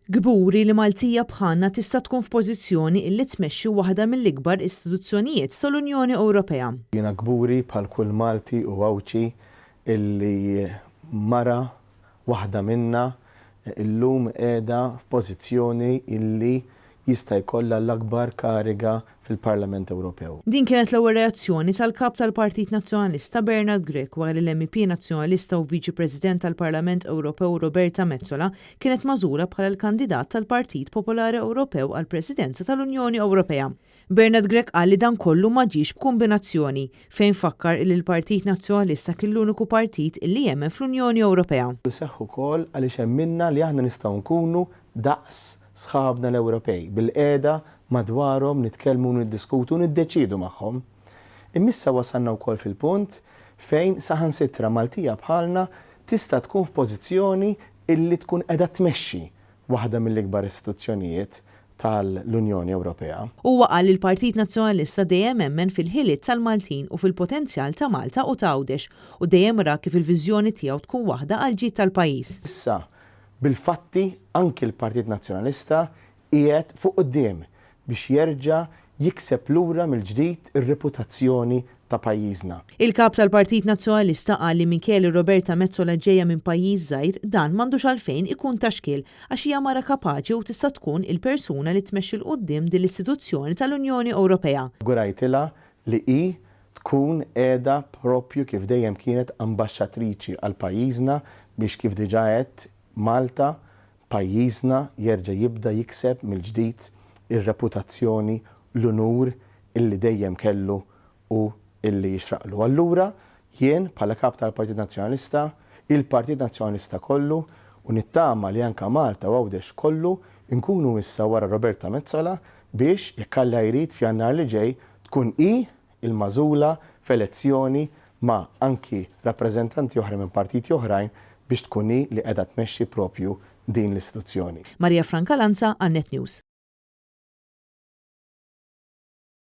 Kburi li Maltija bħalna tista' tkun f'pożizzjoni illi tmexxi waħda mill-ikbar istituzzjonijiet tal-Unjoni Ewropea. Jiena kburi bħal kull Malti u Għawdxi illi mara, waħda minna, illum qiegħda f'pożizzjoni illi jista' jkollha l-akbar kariga fil-Parlament Ewropew. Din kienet l-ewwel reazzjoni tal-Kap tal-Partit Nazzjonalista Bernard Grech wara li l-MEP Nazzjonalista u Viċi President tal-Parlament Ewropew Roberta Metsola kienet magħżula bħala l-kandidat tal-Partit Popolari Ewropew għall-Presidenza tal-Unjoni Ewropea. Bernard Grech qal li dan kollu ma ġiex b'kumbinazzjoni, fejn fakkar illi l-Partit Nazzjonalista kien l-uniku partit illi jemmen fl-Unjoni Ewropea. Seħħ ukoll għaliex emminna li aħna nistgħu nkunu daqs sħabna l-Ewropej, bilqiegħda madwarhom nitkellmu u niddiskutu u niddeċiedu magħhom. Imma issa wasalna wkoll fil-punt fejn saħansitra Maltija bħalna tista' tkun f'pożizzjoni illi tkun qiegħda tmexxi waħda mill-ikbar istituzzjonijiet tal-Unjoni Ewropea. Huwa qal li l-Partit Nazzjonalista dejjem emmen fil-ħiliet tal-Maltin u fil-potenzjal ta' Malta u ta' Għawdex u dejjem ra kif il-viżjoni tiegħu tkun waħda għall-ġid tal-pajjiż. Issa, Bil-fatti anki l-Partit Nazzjonalista qiegħed fuq quddiem biex jerġa' jikseb lura mill-ġdid ir-reputazzjoni ta' pajjiżna. Il-Kap tal-Partit Nazzjonalista qal li minkejja li Roberta Metsola ġejja minn pajjiż żgħir, dan m'għandux għalfejn ikun ta' xkiel għax hija mara kapaċi u tista' tkun il-persuna li tmexxi 'l quddiem din l-istituzzjoni tal-Unjoni Ewropea. Awgurajtilha li hi tkun qiegħda proprju kif dejjem kienet ambaxxatriċi għal pajjiżna biex kif diġà għedt Malta, pajjiżna jerġa' jibda jikseb mill-ġdid ir-reputazzjoni, l-unur illi dejjem kellu u illi jixraqlu. Allura jien bħala Kap tal-Partit Nazzjonalista, il-Partit Nazzjonalista kollu u nittama li anke Malta u Għawdex kollu nkunu issa wara Roberta Metsola biex, jekk Alla jrid, f'Jannar li ġej tkun hi il-magħżula f'elezzjoni ma' anki rappreżentanti oħra minn partiti oħrajn biex tkun hi li qiegħda tmexxi proprju din l-istituzzjoni. Maria Francalanza għal Net News.